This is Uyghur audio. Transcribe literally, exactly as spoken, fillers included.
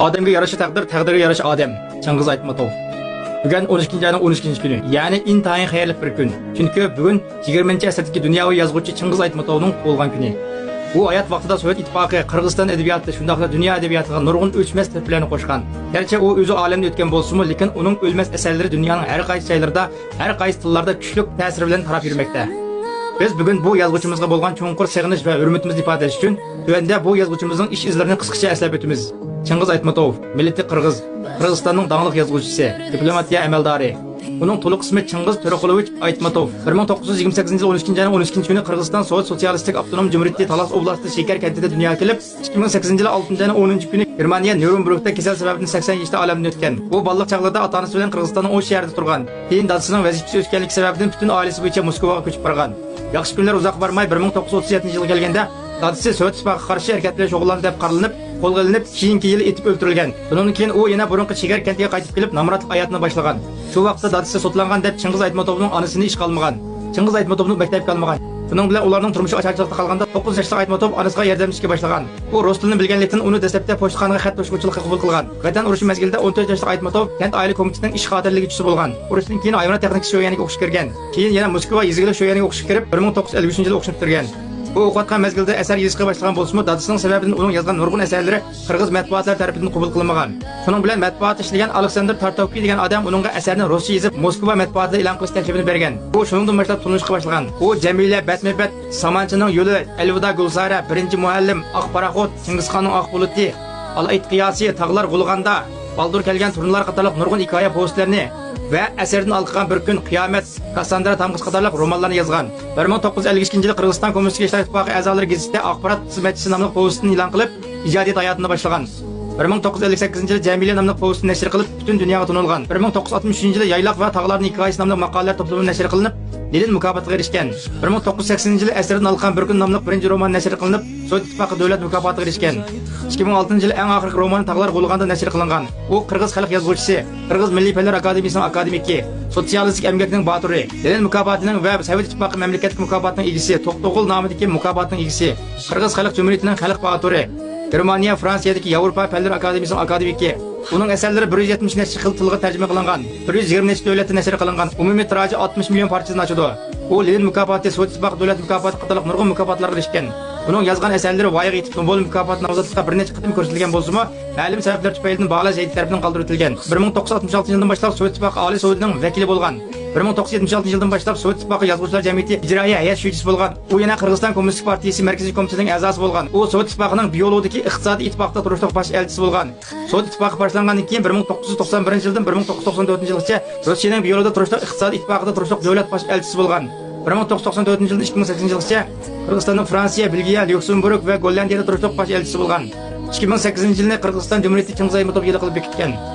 ئادەمگە يارىشا تەقدىر، تەقدىرگە يارىشا ئادەم. چىڭگىز ئايتماتوف. بۈگۈن ئون ئىككىنچى ئاينىڭ ئون ئىككىنچى كۈنى، يەنى ئىنتايىن خەيرلىك بىر كۈن. چۈنكى بۈگۈن يىگىرمىنچى ئەسىردىكى دۇنياۋى يازغۇچى چىڭگىز ئايتماتوۋنىڭ تۇغۇلغان كۈنى. ئۇ ھايات ۋاقتىدا سوۋېت ئىتتىپاقى، قىرغىزىستان ئەدەبىياتى، شۇنداقلا دۇنيا ئەدەبىياتىغا نۇرغۇن ئۆچمەس تۆھپىلەرنى قوشقان. گەرچە ئۇ ئۆزى ئالەمدىن ئۆتكەن بولسىمۇ، لېكىن ئۇنىڭ ئۆلمەس ئەسەرلىرى دۇنيانىڭ ھەر قايسى جايلىرىدا، ھەر قايسى تىللاردا كۈچلۈك تەسىرى بىلەن تاراپ يۈرمەكتە. بىز بۈگۈن بۇ يازغۇچىمىزغا بولغان چوڭقۇر سېغىنىش ۋە ھۆرمىتىمىزنى ئىپادىلەش ئۈچۈن تۆۋەندە بۇ يازغۇچىمىزنىڭ ئىش ئىزلىرىنى قىسقىچە ئەسلەپ ئۆتىمىز. چىڭگىز ئايتماتوف، مىللىتى قىرغىز، قىرغىزىستاننىڭ داڭلىق يازغۇچىسى، دىپلوماتىيە ئەمەلدارى. ئۇنىڭ تولۇق ئىسمى چىڭگىز تۆرىقۇلوۋىچ ئايتماتوف. بىر مىڭ توققۇز يۈز يىگىرمە سەككىزىنچى يىل ئون ئىككىنچى ئاينىڭ ئون ئىككىنچى كۈنى قىرغىزىستان سوۋېت سوتسىيالىستىك ئاپتونوم جۇمھۇرىيىتى تالاس ئوبلاستى شېكەر كەنتىدە دۇنياغا كېلىپ، ئىككى مىڭ سەككىزىنچى يىلى ئالتىنچى ئاينىڭ ئونىنچى كۈنى گېرمانىيە نيۇرنبېرگدا كېسەل سەۋەبىدىن سەكسەن يېشىدا ئالەمدىن ئۆتكەن. ئۇ بالىلىق چاغلىرىدا ئاتا-ئانىسى بىلەن قىرغىزىستاننىڭ ئوش شەھىرىدە تۇرغان. كېيىن دادىسىنىڭ ۋەزىپىسى ئۆچكەنلىكى سەۋەبىدىن پۈتۈن ئائىلىسى بويىچە موسكۋاغا كۆچۈپ بارغان. ياخشى كۈنلەر ئۇزاققا بارماي، بىر مىڭ توققۇز يۈز ئوتتۇز يەتتىنچى يىلغا كەلگەندە دادىسى سوۋېت ئىتتىپاقىغا قارشى ھەرىكەت بىلەن شۇغۇللاندى دەپ قارىلىنىپ، قولغا ئېلىنىپ، كېيىنكى يىلى ئېتىپ ئۆلتۈرۈلگەن. بۇنىڭدىن كېيىن ئۇ يەنە بۇرۇنقى شېكەر كەنتىگە قايتىپ كېلىپ، نامراتلىق ھاياتىنى باشلىغان. شۇ ۋاقىتتا دادىسى سوتلانغان دەپ چىڭگىز ئايتماتوفنىڭ ئانىسىنى ئىشقا ئالمىغان. چىڭگىز ئايتماتوفنى مەكتەپكە ئالمىغان. شۇنىڭ بىلەن ئۇلارنىڭ تۇرمۇشى ئاچارچىلىقتا قالغاندا، توققۇز ياشلىق ئايتماتوف ئانىسىغا ياردەملىشىشكە باشلىغان. ئۇ رۇس تىلىنى بىلگەنلىكتىن، ئۇنى دەسلەپتە پوچتىخانىغا خەت توشۇغۇچىلىققا قوبۇل قىلغان. ۋەتەن ئۇرۇشى مەزگىلىدە ئون تۆت ياشلىق ئايتماتوف كەنت ئائىلە كومىتېتىنىڭ ئىش خاتىرىلىگۈچىسى بولغان. ئۇرۇشتىن كېيىن ھايۋانات تېخنىكىسى شۆيۈەنىگە ئوقۇشقا كىرگەن. كېيىن يەنە موسكۋا يېزا ئىگىلىك شۆيۈەنىگە ئوقۇشقا كىرىپ، بىر مىڭ توققۇز يۈز ئەللىك ئۈچىنچى يىلى ئوقۇشنى پۈتتۈرگەن. ئۇ ئوقۇۋاتقان مەزگىلدە ئەسەر يېزىشقا باشلىغان بولسىمۇ، دادىسىنىڭ سەۋەبىدىن ئۇنىڭ يازغان نۇرغۇن ئەسەرلىرى قىرغىز مەتبۇئاتلار تەرىپىدىن قوبۇل قىلىنمىغان. شۇنىڭ بىلەن مەتبۇئاتتا ئىشلىگەن ئالېكساندىر تارتوۋكىي دېگەن ئادەم ئۇنىڭغا ئەسەرنى رۇسچە يېزىپ، موسكۋا مەتبۇئاتىدا ئېلان قىلىش تەكلىپىنى بەرگەن. ئۇ شۇنىڭدىن باشلاپ تونۇشقا باشلىغان. ئۇ جەمىلە، بەتمۇ بەت، سامانچىنىڭ يولى، ئەلۋىدا گۈلسارە، بىرىنچى مۇئەللىم، ئاق پاراخوت، چىڭگىزخاننىڭ ئاق بۇلۇتى، ئالايىت قىياسى، تاغلار غۇلغاندا، بالدۇر كەلگەن تۇرنىلار قاتارلىق نۇرغۇن ھېكايە پوۋېستلىرىنى ۋە ئەسەردىن ھالقىغان بىر كۈن، قىيامەت، كاسساندرا تامغىسى قاتارلىق رومانلارنى يازغان. بىر مىڭ توققۇز يۈز ئەللىك ئىككىنچى يىلى قىرغىزىستان كوممۇنىستىك ياشلار ئىتتىپاقى ئەزالىرى گېزىتىدە ئاخبارات خىزمەتچىسى ناملىق پوۋېستىنى ئېلان قىلىپ، ئىجادىيەت ھاياتىنى باشلىغان. بىر مىڭ توققۇز يۈز ئەللىك سەككىزىنچى يىلى جەمىلە ناملىق پوۋېستىنى نەشر قىلىپ، پۈتۈن دۇنياغا تونۇلغان. بىر مىڭ توققۇز يۈز ئاتمىش ئۈچىنچى يىلى يايلاق ۋە تاغلارنىڭ ھېكايىسى ناملىق ماقالىلەر توپلىمى نەشر قىلىنىپ، لېنىن مۇكاپاتىغا ئېرىشكەن. بىر مىڭ توققۇز يۈز سەكسىنىنچى يىلى ئەسىردىن ھالقىغان بىر كۈن ناملىق بىرىنچى رومانى نەشر قىلىنىپ، سوۋېت ئىتتىپاقى دۆلەت مۇكاپاتىغا ئېرىشكەن. ئىككى مىڭ ئالتىنچى يىلى ئەڭ ئاخىرقى رومانى تاغلار غۇلغاندا نەشر قىلىنغان. ئۇ قىرغىز خەلق يازغۇچىسى، قىرغىز مىللىي پەنلەر ئاكادېمىيىسىنىڭ ئاكادېمىكى، سوتسىيالىستىك ئەمگەكنىڭ باتۇرى، لېنىن مۇكاپاتىنىڭ ۋە سوۋېت ئىتتىپاقى مەملىكەتلىك مۇكاپاتىنىڭ ئىگىسى، توختوغۇل نامىدىكى مۇكاپاتنىڭ ئىگىسى، قىرغىز خەلق جۇمھۇرىيىتىنىڭ خەلق باتۇرى، گېرمانىيە، فرانسىيەدىكى ياۋروپا پەنلىرى ئاكادېمىيىسىنىڭ ئاكادېمىكى. ئۇنىڭ ئەسەرلىرى بىر يۈز يەتمىش نەچچە خىل تىلغا تەرجىمە قىلىنغان، بىر يۈز يىگىرمە نەچچە دۆلەتتە نەشر قىلىنغان، ئومۇمىي تىراژى ئاتمىش مىليون پارچىدىن ئاشىدۇ. ئۇ لېنىن مۇكاپاتى، سوۋېت ئىتتىپاقى دۆلەت مۇكاپاتى قاتارلىق نۇرغۇن مۇكاپاتلارغا ئېرىشكەن. ئۇنىڭ يازغان ئەسەرلىرى ۋايىغا يېتىپ، نوبېل مۇكاپاتى نامزاتلىقىغا بىر نەچچە قېتىم كۆرسىتىلگەن بولسىمۇ، مەلۇم سەۋەبلەر تۈپەيلىدىن باھالاش ھەيئىتى تەرىپىدىن قالدۇرۇۋېتىلگەن. بىر مىڭ توققۇز يۈز ئاتمىش ئالتىنچى يىلدىن باشلاپ سوۋېت ئىتتىپاقى ئالىي سوۋېتىنىڭ ۋەكىلى بولغان. بىر مىڭ توققۇز يۈز يەتمىش ئالتىنچى يىلدىن باشلاپ سوۋېت ئىتتىپاقى يازغۇچىلار جەمئىيىتى ئىجرائىيە ھەيئەت شۇجىسى بولغان. ئۇ يەنە قىرغىزىستان كوممۇنىستىك پارتىيىسى مەركىزىي كومىتېتىنىڭ ئەزاسى بولغان. ئۇ سوۋېت ئىتتىپاقىنىڭ بيولوگدىكى ئىقتىسادىي ئىتتىپاقىدا تۇرۇشلۇق باش ئەلچىسى بولغان. سوۋېت ئىتتىپاقى پارچىلانغاندىن كېيىن، بىر مىڭ توققۇز يۈز توقسان بىرىنچى يىلدىن بىر مىڭ توققۇز يۈز توقسان تۆتىنچى يىلغىچە روسىيەنىڭ بيولوگدا تۇرۇشلۇق ئىقتىسادىي ئىتتىپاقىدا تۇرۇشلۇق دۆلەت باش ئەلچىسى بولغان. بىر مىڭ توققۇز يۈز توقسان تۆتىنچى يىلدىن ئىككى مىڭ سەككىزىنچى يىلغىچە قىرغىزىستاننىڭ فرانسىيە، بېلگىيە، ليۇكسېمبۇرگ ۋە گوللاندىيەدە تۇرۇشلۇق باش ئەلچىسى بولغان. ئىككى مىڭ سەككىزىنچى يىلنى قىرغىزىستان جۇمھۇرىيىتى چىڭگىز ئايتماتوف يىلى قىلىپ بېكىتكەن.